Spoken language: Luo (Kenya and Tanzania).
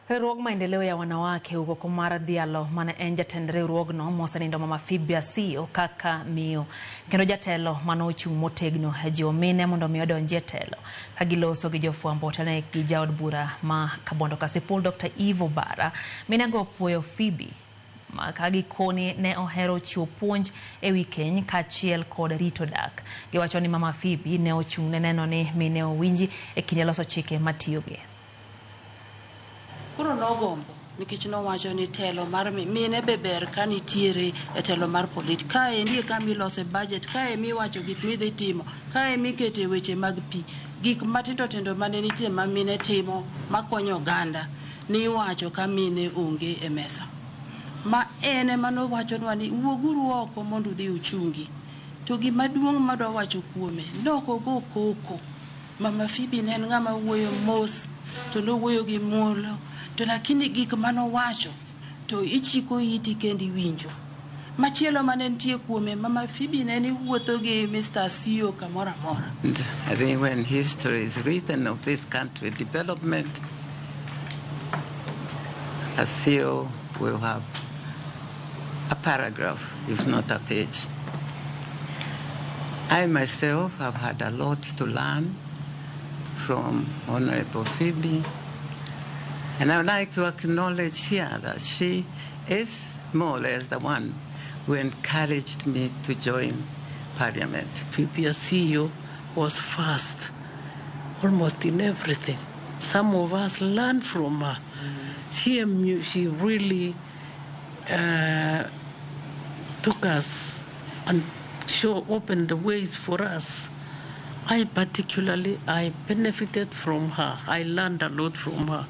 Riwruog maendeleo ya wanawake huko mar dhialo mane en jatend riwruogno mosenindo Mama Phoebe Asiyo kaka miyo kendo jatelo mane ochung' motegno e jiwo mine mondo mi odonji e telo ka giloso gi jofwambo otelne gi jaod bura ma Kabondo Kasipul Dr. Eve Obara. Minego opuoyo Phoebe ka gikoni ne ohero chiwo puonj e wi keny kaachiel kod rito dak. Giwacho ni Mama Phoebe ne ochung' ne neno ni mine owinji e kinde loso chike matiyogi. Koro nogombo nikech nowacho ni telo mar mine be ber ka nitiere e telo mar polit. Kae endi e kama ilose budget, kae emiwacho gik midhi timo, kae emikete weche mag pi. Gik matindo tindo mane nitie ma mine timo makonyo oganda niwacho ka mine onge e mesa. Ma en ema nowachonwa ni wuoguru oko mondo udhi uchungi. To gima duong' madwa wacho kuome, nok ogo koko. Mama Phoebe ne en ng'ama wuoyo mos to nowuoyo gi muolo to lakini gik manowacho to ichiko iti kendo iwinjo. Machielo mane nitie kuome, Mama Phoebe ne ni wuotho gi Mr. Asiyo kamoro amora. And I think when history is written of this country development, Asiyo will have a paragraph, if not a page. I myself have had a lot to learn from Honorable Phoebe, and I would like to acknowledge here that she is more or less the one who encouraged me to join Parliament. Phoebe Asiyo was fast, almost in everything. Some of us learned from her. She really took us and opened the ways for us. I particularly, I benefited from her. I learned a lot from her.